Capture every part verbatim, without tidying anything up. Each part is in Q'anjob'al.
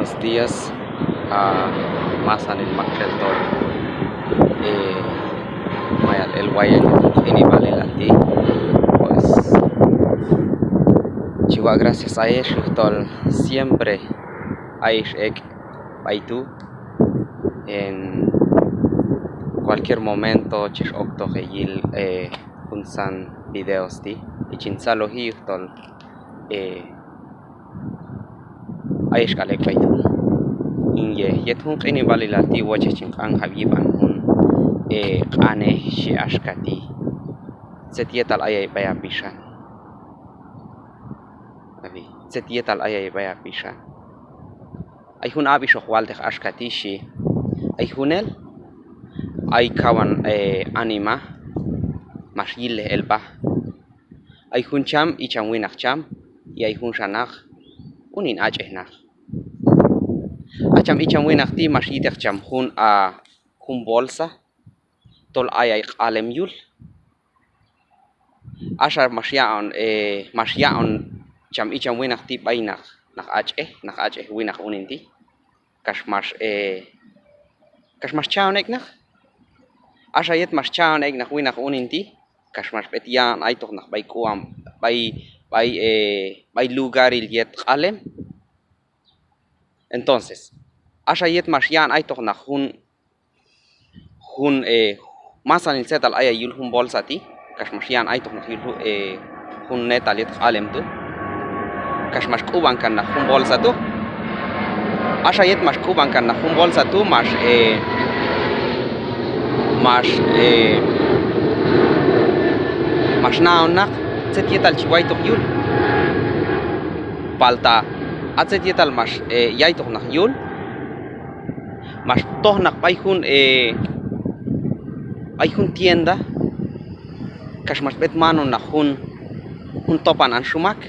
Buenos días, a masanil maktxel tol, eh, mayal el wayan yet jun q'inib'alilal ti'. Pues chi waq' gracias ayex yujtol siempre ayex ek' b'ay tu'. En cualquier momento chex oktoq heyil, eh, juntzan videos ti', y chin tzaloji yujtol, eh, ayex k'al ek' b'ay tu'. Inye yet jun q'inib'alilal ti' wochej chin q'anjab' yib'an jun, eh, q'anej xhi axka ti': ¿Tzet yetal ayay b'ay ha pixan? Ab'i, ¿tzet yetal ayay b'ay ha pixan? Ay jun ab'ix hoq walteq axka ti' xhi: Ay junel, ay kawan, eh, anima max yillej el b'a. Ay jun cham icham winaq cham, y ay junxa naq unin ach'ej naq. A cham icham winaq ti' max yi'teq cham jun, a, jun bolsa tol ayay q'alem yul. Axa max yaq'on, eh, max yaq'on cham icham winaq ti' b'ay naq, naq ach'ej, naq ach'ej winaq unin ti'. Kax max, eh, kax max cha'on ek' naq. Axa yet max cha'on ek' naq winaq unin ti', kax max b'et ya'on aytoq naq b'ay k'uam, b'ay, b'ay, eh, b'ay lugaril yet q'alem. Entonces, axa yet max ya'on aytoq naq jun, jun, eh, masanil tzetal ayay yul jun bolsa ti', kax max ya'on aytoq naq yul jun, eh, jun netal yet q'alem tu', kax max k'ub'an kan naq jun bolsa tu'. Axa yet max k'ub'an kan naq jun bolsa tu', max, eh, max, eh, max na'on naq tzet yetal chi waytoq yul. Palta a tzet yetal max, eh, yaytoq naq yul, max toj naq b'ay jun, eh, b'ay jun tienda, kax max b'et manon naq jun, jun topan an xumak,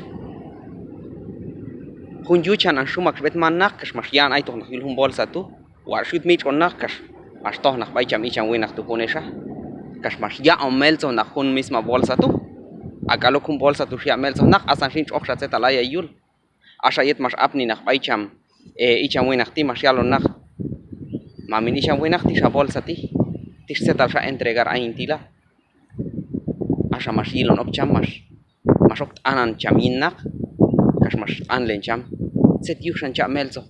jun yuchan an xumak xb'et man naq, kax max ya'on aytoq naq yul jun bolsa tu'. Watx' xyut mitx'on naq, kax max toj naq b'ay cham icham winaq tu' junelxa, kax max yaq'on meltzoj naq jun misma bolsa tu'. A k'al ok jun bolsa tu' xyaq' meltzoj naq, asan xin tx'oqxa tzetal ayay yul. Axa yet max apni naq b'ay cham, eh, icham winaq ti', max yalon naq: Mamin icham winaq, tix ha bolsa ti', tix tzetal xa entregar ayin ti' la. Axa max yilon ok cham, max, max ok t'anan cham yin naq, kax max q'anlen cham: ¿Tzet yuj xan chaq' meltzoj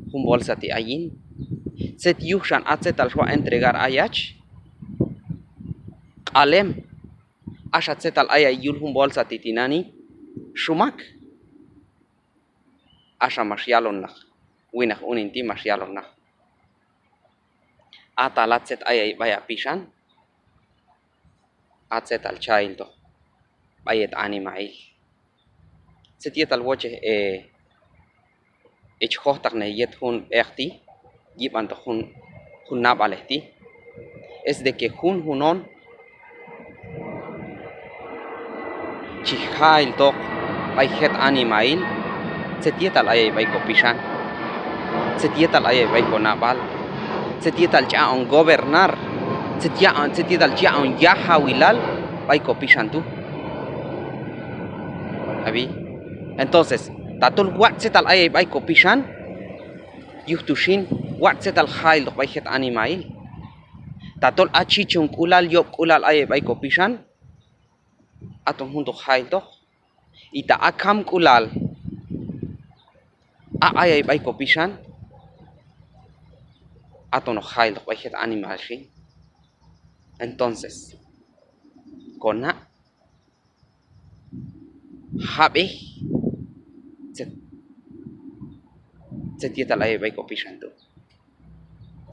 jun bolsa ti' ayin? ¿Tzet yuj xan a tzetal xwaq' entregar ayach? Q'alem, axa tzetal ayay yul jun bolsa ti' tinani', xumak. Axa max yalon naq, winaq unin ti' max yalon naq: ¿A tala tzet ayay b'ay ha pixan? A tzetal cha iltoq b'ay het animahil. Tzet yetal wochej, eh, hech jojtaqnej yet jun b'eq ti' yib'antoq jun, jun nab'alej ti', es de que junjun on chi ja' iltoq b'ay jet animahil tzet yetal ayay b'ay ko pixan, tzet yetal ayay b'ay ko nab'al, tzet yetal chi aq'on gobernar, tzet yaq'on, tzet yetal chi aq'on yajawilal b'ay ko pixan tu'. Ab'i. Entonces, tatol watx' tzetal ayay b'ay ko pixan, yuj tu xin, watx' tzetal ja' iltoq b'ay jet animahil. Tatol a chichonk'ulal, yob'k'ulal ayay b'ay ko pixan, aton jun tu' hoq ja' iltoq. Y ta a kamk'ulal a' ayay b'ay ko pixan, aton hoq ja' iltoq b'ay jet animahil xin. Entonces, ko na' jab'ej tzet, tzet yetal ayay b'ay ko pixan tu'.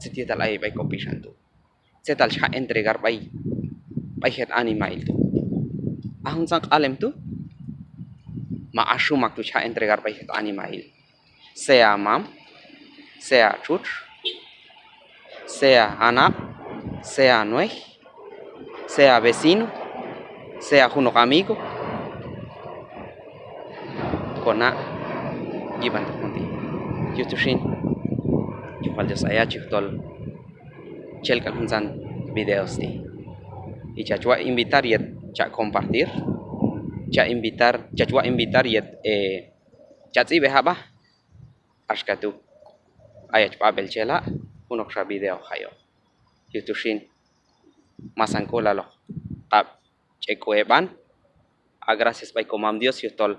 Tzet yetal ayay b'ay ko pixan tu'. Tzetal chi ja' entregar b'ay, b'ay jet animahil tu'. A juntzan q'alem tu', ma a xumak tu' chi ja' entregar b'ay jet animahil. Sea mam, sea txutx, sea anab', sea nuej, sea vecino, sea junoq amigo. Ko na' yib'antoq jun ti'. Yuj tu xin, yujwal Dios ayach yujtol chel k'al juntzan videos ti'. Y chach waq' invitar yet cha' compartir, cha' invitar, chach waq' invitar yet, eh, cha tz'ib'ej ha b'a. Axka tu' ayach b'ab'el chela', junoqxa video hoq jayoq. Yuj tu xin, masank'ulal hoq q'ab' ch'ek' k'u eb'an. A gracias b'ay komam Dios yujtol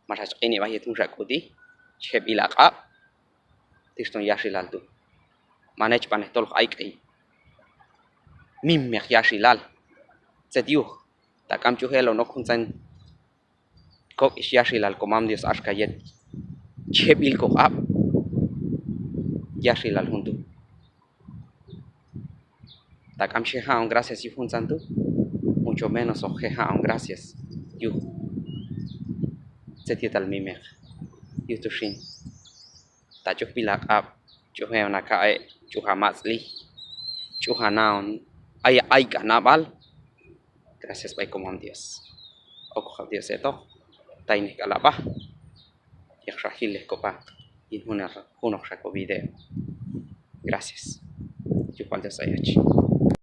max ach q'inib'aj yet junxa k'u ti', chi je' b'il a q'ab'. Tix ton yaxilal tu'. Man echb'anej tol hoq ayk'ay mimeq yaxilal. Tzet yuj, ta k'am ch'uj elon ok juntzan kok' ix yaxilal komam Dios axka yet chi je' b'il koq'ab'. Yaxilal jun tu'. Ta k'am chi je' ja'on gracias yuj juntzan tu', mucho menos hoq je' ja'on gracias yuj tzet yetal mimeq. Yuj tu xin, ta ch'uj b'il a q'ab', ch'uj eon a kaq'e', ch'uj a matz'li, ch'uj a naon, ay, ayk'aj nab'al. Gracias b'ay komam Dios. Okoqab' Dios etoq, taynej k'al a b'a. Yaqxa jilej kob'a yin junoqxa ko video. Gracias. Yuj wal Dios ayach.